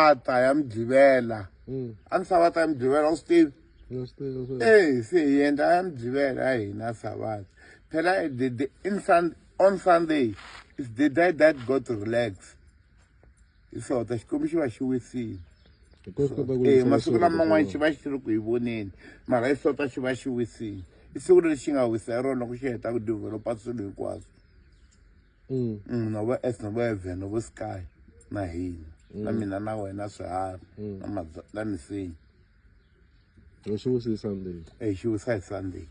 Savata ya Mugqivela. A ni Savata ya Mugqivela a wu swi tivi? Na swi tiva swa E se hi endla ya Mugqivela ya hina Savata. Phela the in Sunday, on Sunday is the day that God relax. Hi Sonta Xikwembu xi va xi wisile. Hi ko swi kota ku E yingisela masiku swilo laman'wana leswiwani. xi va xi ri ku hi voneni mara hi Sonta xi va xi wisile. I siku leri xi nga wisa hi rona loko xi heta ku developa swilo hinkwaswo. Na vo earth na vo heaven na vo sky na hina na mina na wena swiharhi na na misinya. Hi xi wisi hi Sunday. E xi wisa hi Sunday,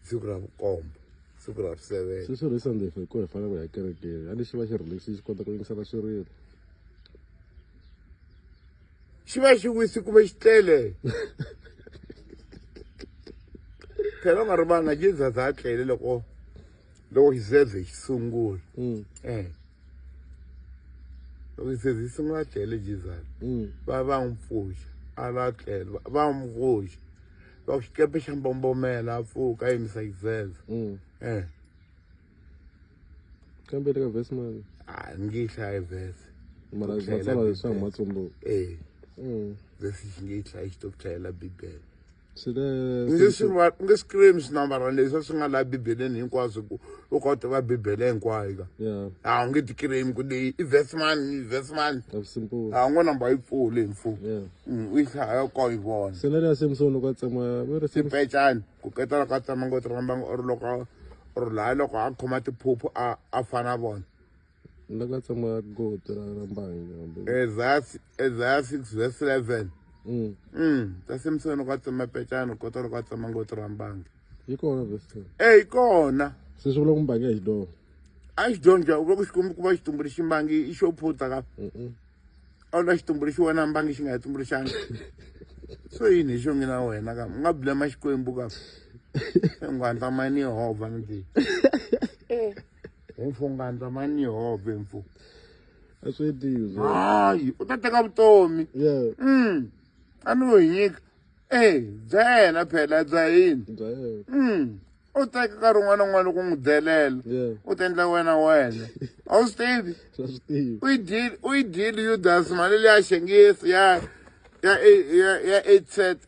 siku ra vukombo, siku ra vu-7. Se swi ri Sunday hi ko hi fanele ku ya kerekeni. A ni xi va xi relax xi kota ku yingisela swirilo. Xi va xi wisi kumbe xi tlele. Phela u nga rivali na Jesus a tlele loko loko xizeze xi sungula. Loko xizeze xi sungula tlele Jesus. Va va n'wi pfuxa, a la tlela, va n'wi pfuxa. Va ku xikepe xa mbombomela, a pfuka a yimisa xizeze. Kambe le ka verse mani? A ni nge yi hlayi verse. Mara Ku hlayela matsalwa leswi Bibele. ma tsundzuka. Verse xi nge yi hlayi xi to ku hlayela Bibele. Swi le Nge swi va nge scream swinambara leswi swi nga laha Bibeleni hinkwaswo ku u kota va Bibele hinkwayo ka. A wu nge ti claim ku leyi i verse mani, i verse mani. A swi simple. A wu ngo namba yi pfule hi mfumo. U yi hlaya ko yi vona. Se na leya Samson loko a tsema, va ri Samson. Xipecani ku ketela ka tsema ngoti ra mbangu or loko or laha loko a khoma tiphuphu a fana vona. Loko a tsema goti ra mbangi hambi. Isaiah 6 verse 11. Ta Samson loko a tsema pecani ku kota loko a tsema ngoti ra mbangi. Yi kona verse 10. E yi kona. Se swi vula ku mbangi a hi xidyoho. A xidyoho njhani? U vula ku Xikwembu ku va xi tumbuluxe mbangi i xo phutha ka. A wu la xi tumbuluxi wena mbangi xi nga yi tumbuluxangi. So yini hi xo ngi na wena ka? U nga blame Xikwembu ka. U nga ndla mani Yehovha ni ti. Hi mfu u nga ndla mani Yehovha hi mfu. A swi tivi. Hayi, u ta teka vutomi. A ni hi nyika. Bya yena phela bya yini? Bya yena. U teka nkarhi wun'wana na wun'wana loko u n'wi delela. U ta endla wena wena. A wu swi tivi? Swa swi tivi. U yi dyile, u yi dyile Judas mali leya xengisi ya ya ya ya 8 set.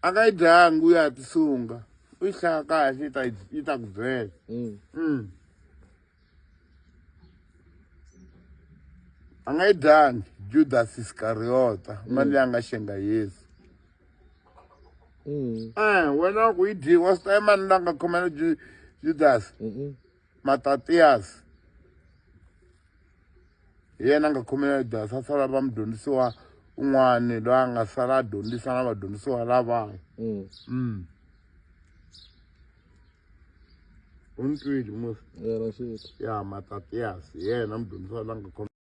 A nga yi dyangi u ya tisunga. U yi hlaya kahle yi ta ku byela. A nga yi dyangi Judas Iskariota mali leyi a nga xenga Yesu. Wena ku yi dyiwa swi ta mani la nga khomela Judas? Matatias. Hi yena a nga khomela Judas, a sala va mudyondzisiwa un'wana loyi a nga sala a dyondzisa na vadyondzisiwa lavaya. U ni twile musi? Ya, na swi twa. Ya, Matatias hi yena mudyondzisiwa la nga khomela.